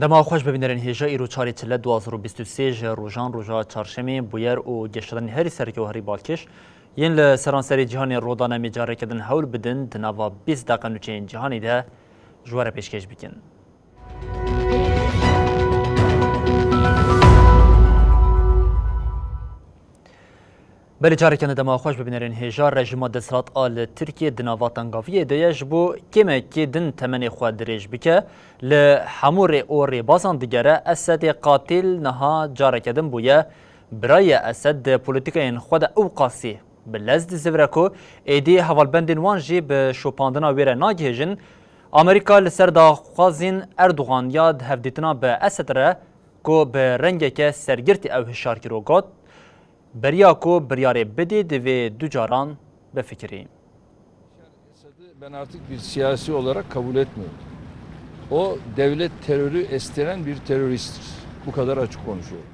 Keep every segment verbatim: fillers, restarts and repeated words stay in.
Dema xweş bibînerên hêja îro çarê çile du hazar û bîst û sê ji rojan roja çarşemê bûyer û geşedanî herî sereke û herî balkêş yên li seranserê cîhanê rûdane, em ê careke din hewl bidin di nava bîst deqe nûçeyên cîhanê de ji we re pêşkêş bikin. Belê careke din dema xweş bibînerên hêja, rejîma desthilat a li Tirkiyê di nava tengaviyê de ye, ji bo kêmekê din temenê xwe dirêj bike, li hemû rê û rêbazan digere. Esedê qatil niha careke din bûye birayê Esed, di polîtîkayên xwe de ew qasî bi lez dizivire ku êdî hevalbendên wan jî bi şopandina wê re nagihêjin. Amerîka li ser daxwazên Erdogan ya di hevdîtina bi Esed re ku bi rengeke sergirtî ew hişyar kiro got, beriya ku biryarê bidê divê du caran bifikirî. Esad'ı ben artık bir siyasi olarak kabul etmiyorum. O devlet terörü istenen bir teröristtir. Bu kadar açık konuşuyorum.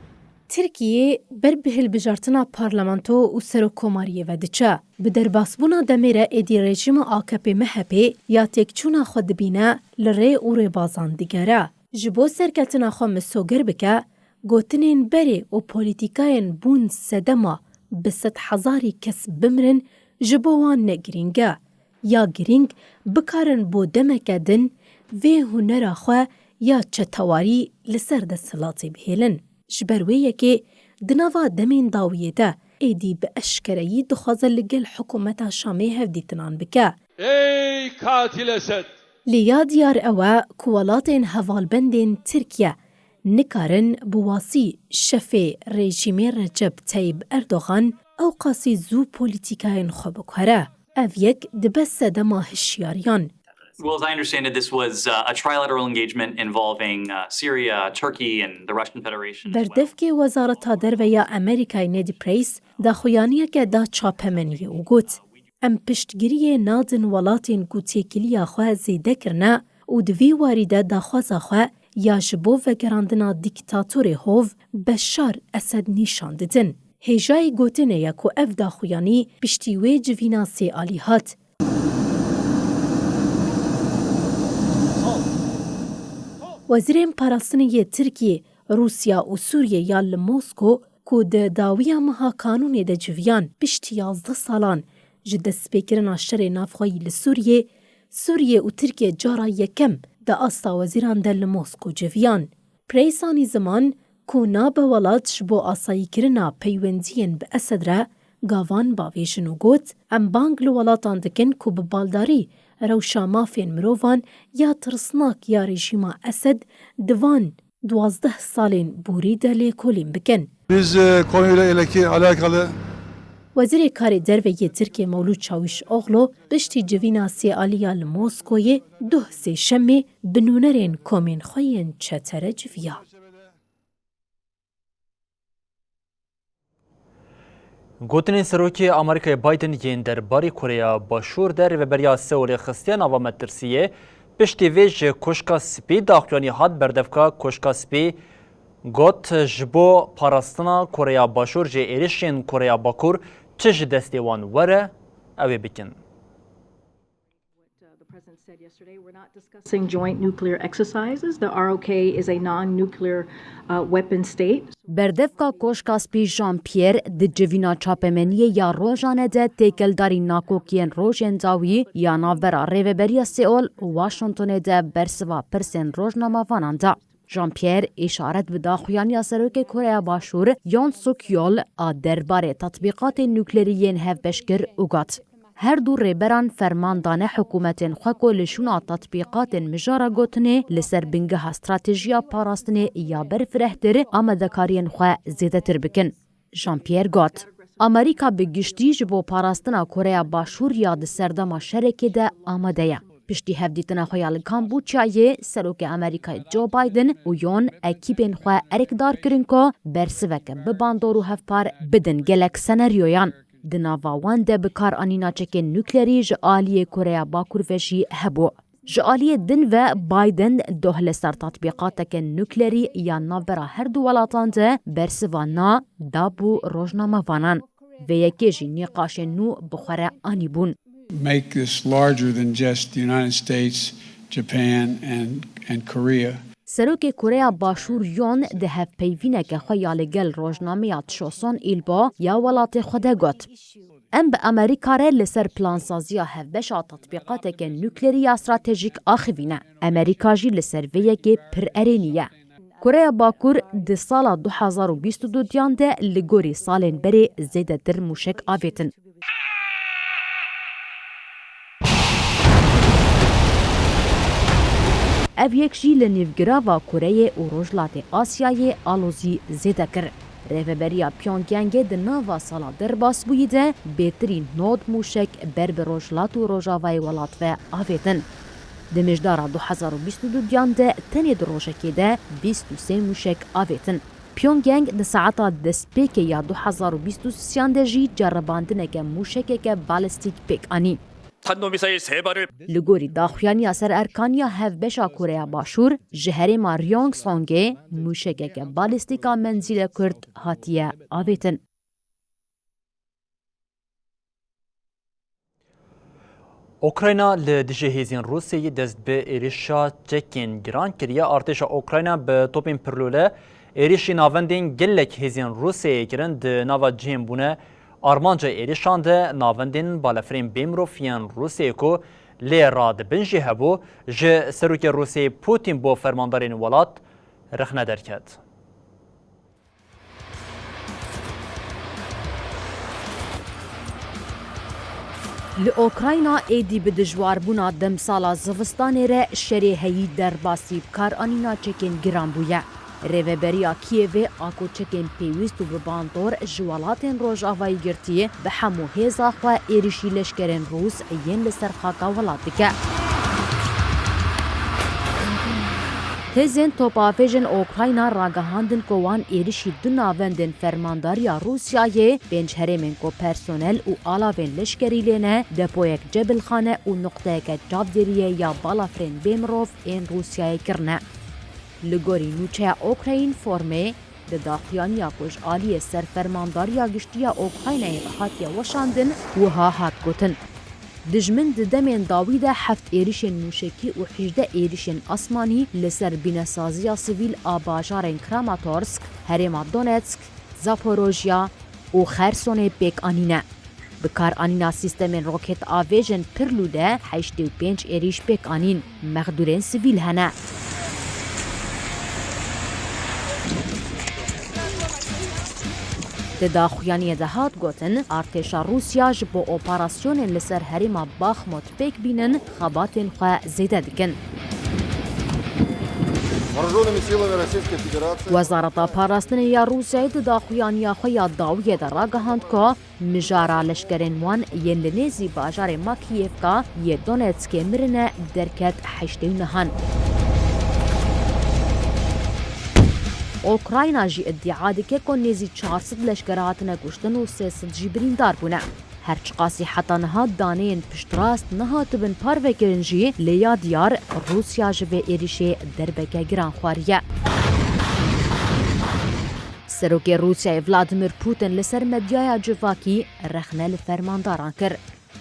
Tirkiye ber bi hilbijartina parlamento û serokkomariyê ve diçe. Bi derbasbûna demê re êdî rejîma A K P M H P ya têkçûna xwe dibîne, li rê û rêbazan digere. Ji bo serketina xwe misoger bike, gotinên berê û polîtîkayên bûn sedema bi sedhezarî kes bimirin ji bo wan ne girîng e. Ya girîng bikarin bo demeke din vê hunera xwe ya çetewarî li ser desthilatê bihêlin. Ji ber wê yekê di nava demên dawiyê de êdî bi eşkereyî dixwaze li gel hikûmeta Şamê hevdîtinan bike. Ey katil Esed! Lê ya diyar ew e ku welatên hevalbendên Tirkiye nikarin bi wasî şefê rejîmê Recep Tayyip Erdogan ew qasî zû polîtîkayên xwe biguhere. Ev yek dibe sedema hişyariyan. Well, as I understand it, this was, uh, a trilateral engagement involving, uh, Syria, Turkey, and the Russian Federation as well. Berdevkê Wezareta Derve ya Amerîkayê Ned Price daxuyaniyeke da çapemeniyê û got, em piştgiriyê nadin welatên ku têkiliya xwe zêde kirine û di vî warî de daxwaza xwe ya ji bo vegerandina dîktatorê hov Beşar Esed nîşan didin. Hêjayî gotinê ye ku ev daxuyanî piştî wê civîna sê alî hat. Wezîrên Parastinê yê Tirkiyê, Rûsya û Sûriyê ya li Mosko ku di dawiya meha Kanûnê de civiyan piştî yazdeh salan ji destpêkirina şerê navxweyî li Sûriyê, Sûriyê û Tirkiye cara yekem di asta wezîran de li Mosko civiyan. Price anî ziman ku nabe welat ji bo asayîkirina peywendiyên bi Esed re gavan bavêjin û got, em bang li welatan dikin ku bi baldarî rewşa mafên mirovan ya tirsnak ya rejîma Esed di van duwazdeh salên borî de lêkolîn bikin. Biz, e, konuyla ilgili alakalı Wezîrê Karê Derve yê Tirkiyê Mewlûd Çawîşoglu piştî civîna sê aliya li Moskoyê duh sêşemê bi nûnerên komên xwe yên çete re civiya. Gotinên Serokê Amerîkayê Biden yên derbarê Koreya Başûr de rêveberiya Seolê xistiye nava metirsiyê. Piştî vê ji Koşka Spî daxuyanî hat. Berdevka Koşka Spî got, ji bo parastina Koreya Başûr ji êrişên Koreya Bakur çi ji destê wan were, ew ê bikin. What, uh, the president said yesterday, we're not discussing joint nuclear exercises. The R O K is a non-nuclear, uh, weapon state. Berdevka Koşka Spî Jean Pierre di civîna çapemeniyê ya rojane de têkeldarî nakokiyên rojên dawî ya navbera Rêveberiya Seol û Washingtonê de bersiva pirsên rojnamavanan da. Jean-Pierre îşaret bi daxuyaniya Serokê Koreya Başûr Yoon Suk Yeol a derbarê tetbîqatên nuklerî yên hevbeş kir û got, her du rêberan ferman dane hikûmetên xwe ku li şûna tetbîqatên mijara gotinê li ser bingeha stratejiya parastinê ya berfirehtir amadekariyên xwe zêdetir bikin. Jean-Pierre got, Amerîka bi giştî ji bo parastina Koreya Başûr ya di serdema şerekê de amade ye. Piştî hevdîtina xwe ya li Kamboçyayê, Serokê Amerîkayê Joe Biden û Yon ekîbên xwe erkdar kirin ku bersiveke bi bandor û hevpar bidin gelek senaryoyan. Di nava wan de bi kar anîna çekên nuklerî ji aliyê Koreya Bakur ve jî hebû. Ji aliyê din ve Biden doh li ser tatbîqateke nuklerî ya navbera her du welatan de bersiva na dab û rojnamevanan. Vê yekê jî nîqaşên nû bi xwe re anîbûn. Make this larger than just the United States, Japan, and, and Korea. Serokê Koreya Başûr Yon di hevpeyvîneke xwe ya li gel rojnameya Chosun Ilbo ya welatê xwe de got, Em bi Amerîka re li ser plansaziya hevbeş a tatbîqateke nuklerî ya stratejîk axivî ne. Amerîka jî li ser vê yekê pir erênî ye. Koreya Bakur di sala du hezar û bîst û du diyan de li gorî salên berê zêdetir mûşek avêtin. Ev yek jî li nîvgirava Koreyê û Rojhilatê Asyayê alozî zêde kir. Rêveberiya Pyongyangê di nava sala derbasbûyî de bêtirî nod mûşek ber bi rojhilat û rojavayê welat ve avêtin. Di mijdara du hezar û bîst û du diyan de tenê di rojekê de bîst û sê mûşek avêtin. Pyongyang di saeta destpêkê ya du hezar û bîst û sêyan de jî ceribandineke mûşekeke balistîk pêk anî. Li gorî daxuyaniya Sererkaniya Hevbeşa Koreya Başûr, ji herêma Ryongsongê mûşekeke balistîk a menzîle kurt hatiye avêtin. Ukrayna li dijî hêzên Rûsyayê dest bi êrişa çekên giran kiriye. Artêşa Ukrayna bi topên pirlûle êrişî navendên gelek hêzên Rûsyayê kirin. Di nava cihên bûne armanca êrişan de navendên balefirên bêmirov yên Rûsyayê ku lê radibin jî hebû, ji Serokê Rûsyayê Putin bo fermandarên welat rexne derket. Li Ukrayna êdî bi dijwarbûna demsala zivistanê re şerê heyî derbasî bi kar anîna çekên giran bûye. Rêveberiya Kîevê a ku çekên pêwîst û bi bandor ji welatên Rojavayî girtî, bi hemû hêza xwe êrişî leşkerên Rûs yên li ser xaka welat dike. Hêzên topavêjên Ukrayna ragihandin ku wan êrişî du navendên fermandariya Rûsyayê, pênc herêmên ku personel û alavên leşkerî lê ne, depoyek cebilxane û nuqteyeke çavdêriyê ya balafirên bêmirov ên Rûsyayê kirine. Li gorî nûçeya Ukrayîn Formê, di daxuyaniya ku ji aliyê Serfermandariya Giştî ya Ukraynayê re hatiye weşandin, wiha hat gotin, Dijmin di demên dawî de heft êrişên mûşekî û hejdeh êrişên asmanî li ser bînesaziya sivîl a bajarên Kramatorsk, herêma Donetsk, Zaporojya û Xersonê pêk anîne. Bi kar anîna sîstemên roketavêjên pirlûle heştê û pênc êrîş pêk anîn. Mexdûrên sivîl hene. Di daxuyaniyê de hat gotin, artêşa Rûsya ji bo operasyonên li ser herêma Baxmut pêk bînin, xebatên xwe zêde dikin. Вооружёнными силами Российской Федерации. Wezareta Parastinê ya Rûsyayê di daxuyaniya xwe ya dawiyê de ragihand ku mijara leşkerên wan yên li nêzî bajarê Makiyevka yê Donetskê mirine derket heştê û nehan. Ukrayna jî îdîa dike ku nêzî çar sed leşker hatine kuştin û sê sed jî birîndar bûne. Her çiqasî heta niha daneyên piştrast nehatibin parvekirin jî, lê ya diyar Rûsya ji vê êrişê derbeke giran xwariye. Serokê Rûsyayê Vladimir Putin li ser medyaya civakî rexne li fermandaran kir.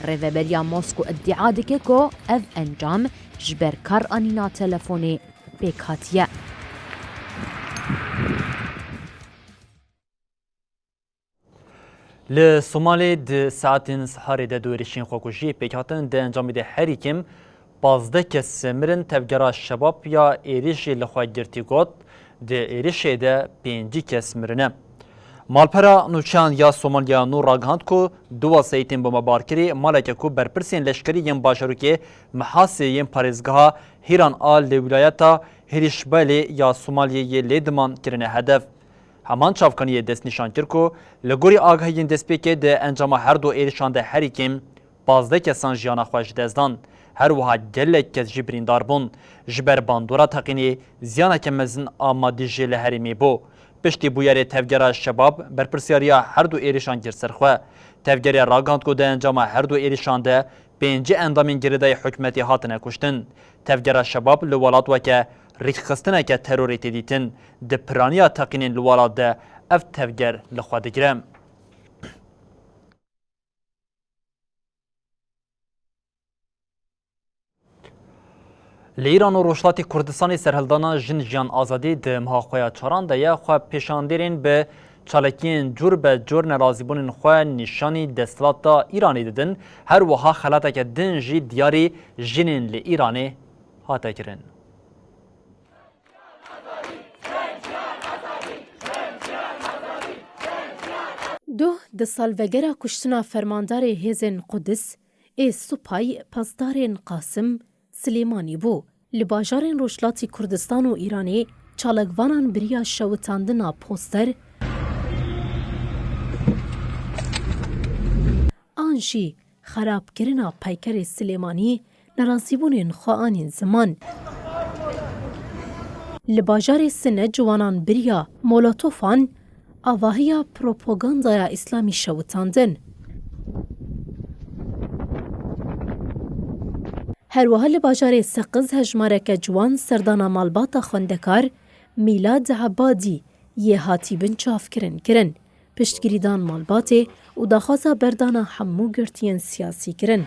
Rêveberiya Mosko îdîa dike ku ev encam ji ber kar anîna telefonê pêk hatiye. Li Somalê di saetên siharê de du êrişên xwekujiyê pêk hatin. Di encamê de herî kêm pazdeh kes mirin. Tevgera Şebab ya êrişê li xwe girtî got, di êrişê de pêncî kes mirine. Malpera Nûçeyan ya Somaliya Nû ragihand ku du wesayîtên bomebarkirî maleke ku berpirsên leşkerî yên bajarokê Mihasê yên parêzgeha Hîran a li wîlayeta Hîrîşbelê ya Somaliyê yê lê diman kirine hedef. Heman çavkaniyê destnîşan kir ku li gorî agahiyên destpêkê di encama her du êrişan de herî kêm pazdeh kesan jiyana xwe ji dest dan. Her wiha gelek kes jî birîndar bûn. Ji ber bandora teqînê ziyaneke mezin a madî jî li herêmê bû. Piştî bûyerê tevgera Şebab, berpirsyariya her du êrişan girt ser xwe. Tevgerê ragihand ku di encama her du êrişan de pêncî endamên girêdayî hikûmetê hatine kuştin. Tevgera Şebab li welat weke rêkxistineke terorê tê dîtin. Di piraniya teqînên li welat de ev tevger li xwe digire. Li Îran û Rojhilatê Kurdistanê serhildana Jin Jiyan Azadî di meha xwe ya çaran de ye, xwe pêşandêrên bi çalakiyên cûr be cûr nerazîbûnên xwe nîşanî desthilata Îranê didin, her wiha xelateke din jî diyarî jinên li Îranê hate kirin. Doh di salvegera kuştina fermandarê hêzên Qudis ê Supay Pasdarên Qasim Silêmanî bû. Li bajarên Rojhilatî Kurdistan û Îranê çalakvanan biriya şewitandina poster an jî xerabkirina peykerê Silêmanî nerazîbûnên xwe anîn ziman. Li bajarê Sine ciwanan biriya molotofan avahiya propagandaya îslamî şewitandin. Her wiha li bajarê Seqiz hejmareke ciwan serdana malbata xwendekar Mîlad Ebadî yê hatî binçavkirin kirin. Piştgirîdan malbatê û daxwaza berdana hemû girtiyên siyasî kirin.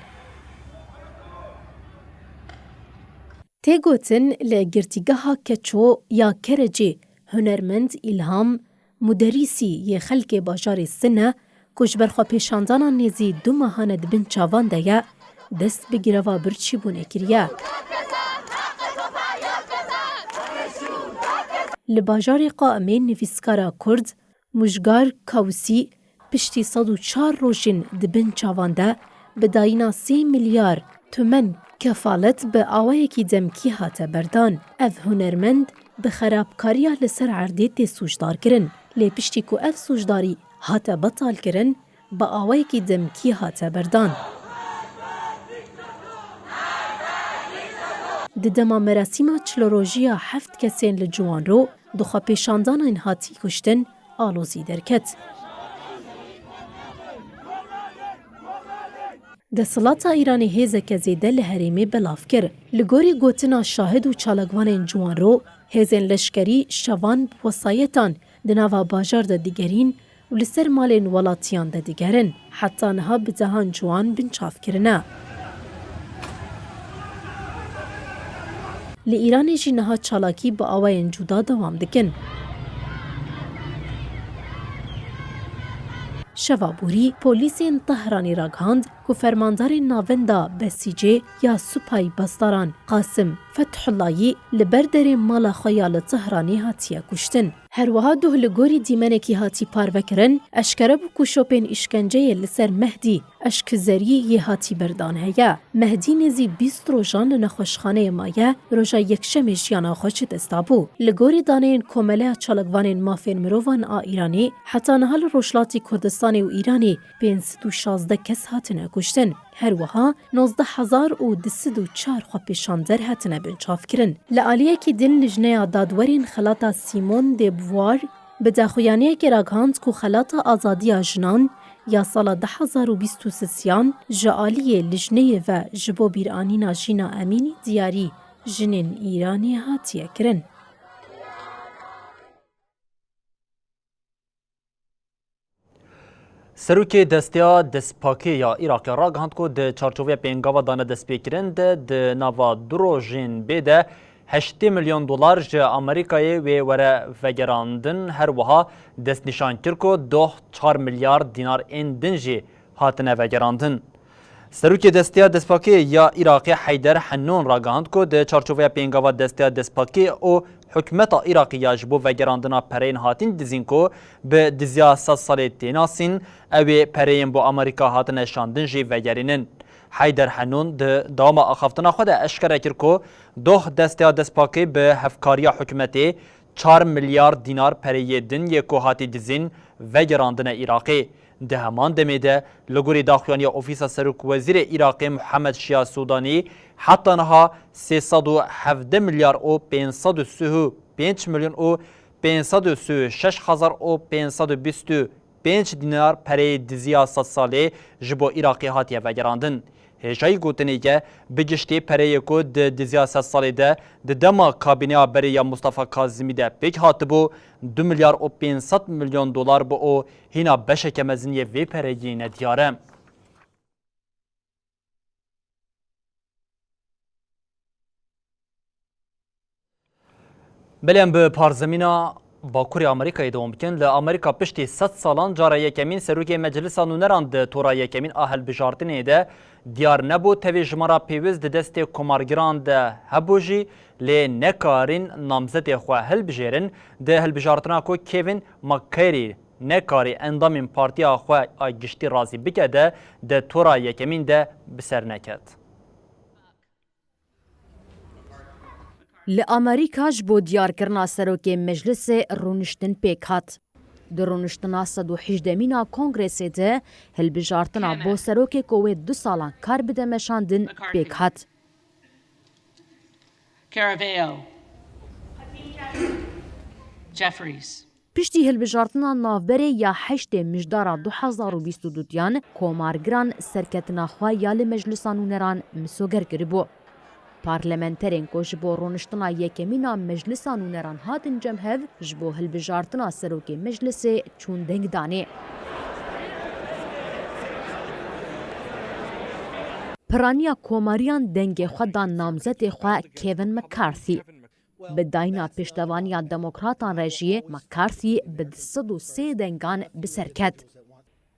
Tê gotin li girtîgeha Keço ya Kerecê hunermend Îlham Muderîsî yê xelkê bajarê Sine ku ji ber xwepêşandana nêzî du mehan e di bin çavan de ye, dest bi gireva birçîbûnê kiriye. Li bajarê Qaimê nivîskara Kurd Mujgar Kawusî piştî sed û çar rojên di bin çavan de bi dayîna sê milyar tumen kefalet bi awayekî demkî hate berdan. Ev hunermend bi xerabkariya li ser erdê tê sûcdar kirin. Lê piştî ku ev sûcdarî hate betal kirin, bi awayekî demkî hate berdan. Di dema merasîma çilrojiya heft kesên li Ciwanro di xwepêşandanên hatî kuştin, alozî derket. Desthilata Îranê hêzeke zêde li herêmê belav kir. Li gorî gotina şahid û çalakvanên Ciwanro, hêzên leşkerî şevan bi wesayetan di nava bajar de digerîn û li ser malên welatiyan de digerin. Heta niha bi dehan ciwan binçav kirine. Li Îranê jî niha çalakî bi awayên cuda dewam dikin. Şeva borî, polîsên Tehranê ragihand ku fermandarê navenda Besîcê ya Supay Pasdaran Qasim Fethullayî li ber derê mala xwe ya li Tehranê hatiye kuştin. Her wiha duh li gorî dîmenekî hatî parvekirin, eşkere bû ku şopên îşkenceyê li ser Mehdî Eşkizerî yê hatî berdan heye. Mehdî nêzî bîst rojan li nexweşxaneyê maye, roja Yekşemê jiyana xwe ji dest dabû. Li gorî daneyên Komeleya Çalakvanên Mafên Mirovan a Îranê, heta niha li Rojhilatî Kurdistanê û Îranê pênc sed û şazdeh kes hatine kuştin. Her wiha nozdeh hezar û du sed û çar xwepêşander hatine binçavkirin. Li aliyekî din Lijneya Dadwerên Xelata Simone de Beauvoir bi daxuyaniyekê ragihand ku Xelata Azadiya Jinan ya sala du hezar û bîst û sisiyan ji aliyê lijneyê ve ji bo bîranîna Jîna Emînî diyarî jinên Îranê hatiye kirin. Serokê Desteya Destpakê ya Iraqê ragihand ku di çarçoveya pêngava dane destpêkirin de di nava du rojên bê de heştê milyon dolar ji Amerîkayê wê were vegerandin. Her wiha destnîşan kir ku doh çar milyar dînar ên din jî hatine vegerandin. Serokê Desteya Destpakê ya Iraqê Heyder Henûn ragihand ku di çarçoveya pêngava Desteya Destpakê û hikûmeta Iraqê ya ji bo vegerandina pereyên hatîn dizîn ku bi diziya sed salê tê nasîn, ew ê pereyên bo Amerîka hatine şandin jî vegerînin. Heyder Henûn di dewama axaftina xwe de eşkere kir ku doh Desteya Destpakê bi hevkariya hikûmetê çar milyar dînar pereyê din yê ku hatî dizîn vegerandine Iraqê. Di heman demê de, li gorî daxuyaniya Ofîsa Serokwezîrê Iraqê Muhammed Şia Sudanî, heta niha sê sed û hevdeh milyar û pênc sed û sî û pênc milyon û pênc sed û sî û şeş hezar û pênc sed û bîst û pênc dînar pereyê diziya sed salê ji bo Iraqê hatiye vegerandin. Hêjayî gotinê ye, bi giştî pereyê ku di diziya sed salê de di dema kabîneya berê ya Mustafa Kazimî de pêk hatibû, du milyar û pênc sed milyon dolar bû û hîna beşeke mezin yê vê pereyî nediyar e. Belê em bi parzemîna Bakurê Amerîkayê dewam bikin. Li Amerîka piştî sed salan cara yekemîn serokê Meclisa Nûneran di tora yekemîn a hilbijartinê de diyar nebû. Tevî jimara pêwîst di destê komargiran de hebû jî, lê nekarîn namzetê xwe hilbijêrin. Di hilbijartina ku Kevin McCarthy nekarî endamên partiya xwe a giştî razî bike de, di tora yekemîn de bi ser neket. Li Amerîka ji bo diyarkirina serokê meclisê rûniştin pêk hat. Di rûniştina sed û hejdemîn a Kongresê de hilbijartina bo serokê ku wê du salan kar bide meşandin pêk hat. Caraveo. Jeffries. Piştî hilbijartina navberê ya heştê Mijdara du hezar û bîst û duyan, komargiran serketina xwe ya li Meclisa Nûneran misoger kiribû. Parlamenterên ku ji bo rûniştina yekemîn a Meclisa Nûneran hatin cem hev, ji bo hilbijartina serokê Meclisê çûn dengdanê. Piraniya komariyan dengê xwe dan namzetê xwe Kevin McCarthy. Bi dayîna pêştevaniya demokratan re jî McCarthy bi du sed û sê dengan bi ser ket.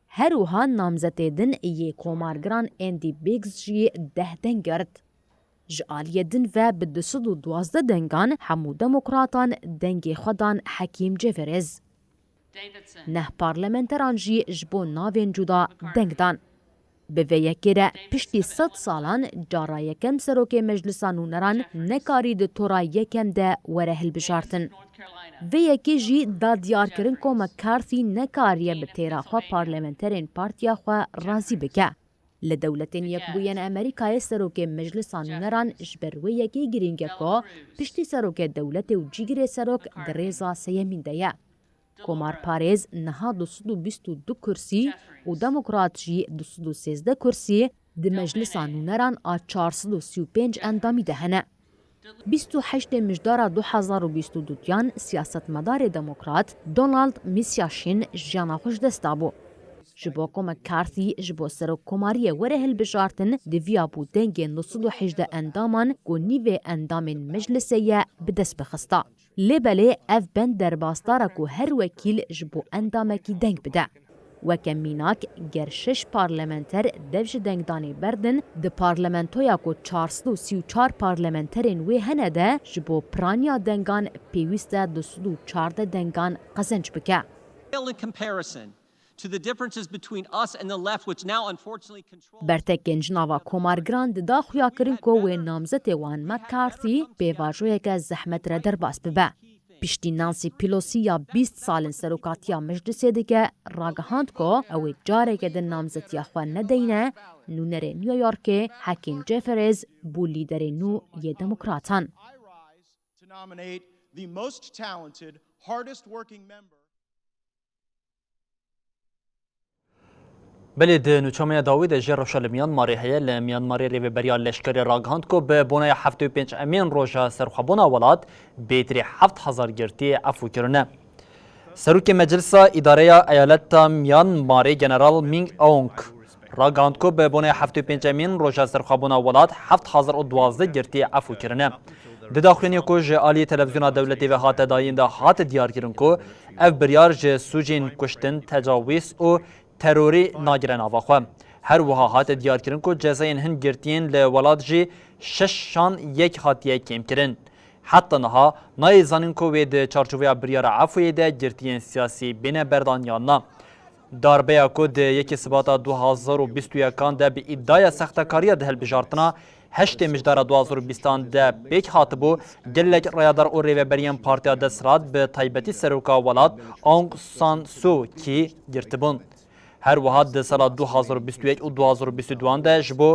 Her wiha namzetê din yê komargiran Andy Biggs jî deh deng girt. Ji aliyê din ve bi du sed û duwazdeh dengan hemû demokratan dengê xwe dan Hakeem Jeffries. Neh parlamenteran jî ji bo navên cuda deng dan. Bi vê yekê re piştî sed salan cara yekem serokê Meclisa Nûneran nekarî di tora yekem de were hilbijartin. Vê yekê jî da diyarkirin ku McCarthy nekariye bi têra xwe parlamenterên partiya xwe razî bike. Li Dewletên Yekbûyên Amerîkayê serokê Meclisa Nûneran ji ber wê yekê girîng e ku piştî serokê dewletê û cîgirê serok di rêza sêyemîn de ye. Komarparêz niha du sed û bîst û du kursî û demokrat jî du sed û sêzdeh kursî di Meclisa Nûneran a çar sed û sî û pênc endamî de hene. Bîst û heştê Mijdara du hezar û bîst û duyan siyasetmedarê demokrat Donald Misyaşin jiyana xwe ji dest dabû. Ji bo ku McCarthy ji bo serokkomariyê were hilbijartin, diviya bû dengên du sed û hejdeh endaman ku nîvê endamên meclisê ye bi dest bixista. Lê belê ev bend derbasdar e ku her wekîl ji bo endamekî deng bide. Weke mînak, ger şeş parlamenter dev ji dengdanê berdin, di parlamentoya ku çar sed û sî û çar parlamenterên wê hene de ji bo piraniya dengan pêwîst e du sed û çardeh dengan qezenc bike. Pale in comparison to the differences between us and the left, which now unfortunately control Bertekên ji nava komargiran dida xuyakirin ku wê namzetê wan McCarthy pêvajoyeke zehmet re derbas bibe. Piştî Nancy Pelosi ya bîst sal in serokatiya meclisê dike, ragihand ku ew ê careke din namzetiya xwe nedeyne nûnerê New Yorkê Hakeem Jeffries bû lîderê nû yê demokratan. I rise to nominate the most talented, hardest working member. Belê di nûçemeya dawî de jî rewşa li Myanmarê heye. Li Myanmarê rêveberiya leşkerê ragihand ku bi bonaya heftê û pênc emên roja serxwebûna welat bêtirî heft hezar girtî efû kirine. Serokê Meclisa Îdareya Eyaleta Myanmarê General Min Aung ragihand ku bi bonaya heftê û pênc emên roja serxwebûna welat heft hezar û duwazdeh girtî efû kirine. Di daxuyaniyê ku ji aliyê televîzyona dewletê ve hate dayîn de hate diyarkirin ku ev biryar ji sûcên kuştin, tecawîz û terorî nagire nava xwe. Her wiha hate diyarkirin ku cezayên hin girtiyên li welat jî şeşan yek hatiye kêmkirin. Heta niha nayê zanîn ku wê di çarçoveya biryara efûyê de girtiyên siyasî bêne berdan yan na. Darbeya ku di yekê Sibata du hezar û bîst û yekan de bi îdaya sextekariya di hilbijartina heştê Mijdara du hezar û bîstan de pêk hatibû, gelek rayadar û rêveberiyên Partiya Desthilat, bi taybetî seroka welat Aung San Suu Kyi girtibûn. Her wiha di sala du hazar û bîst û yek û du hazar û bîst û duan de ji bo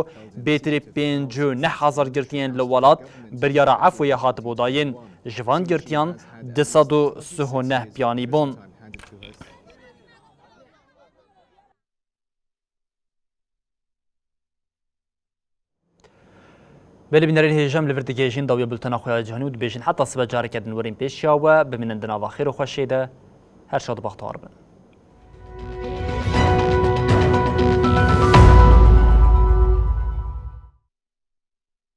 bêtirî pêncî û neh hezar girtiyên li welat biryara efûyê hatibû dayîn. Ji van girtiyan du sed û sih û neh piyanî bûn. Belê bînerên hêja, em li vir digihêjin dawiya bultena xwe ya cîhanî û dibêjin heta sibe careke din werîn pêşiya we, bimînin di nava xêr û xweşiyê de, her şad û bextewar bin.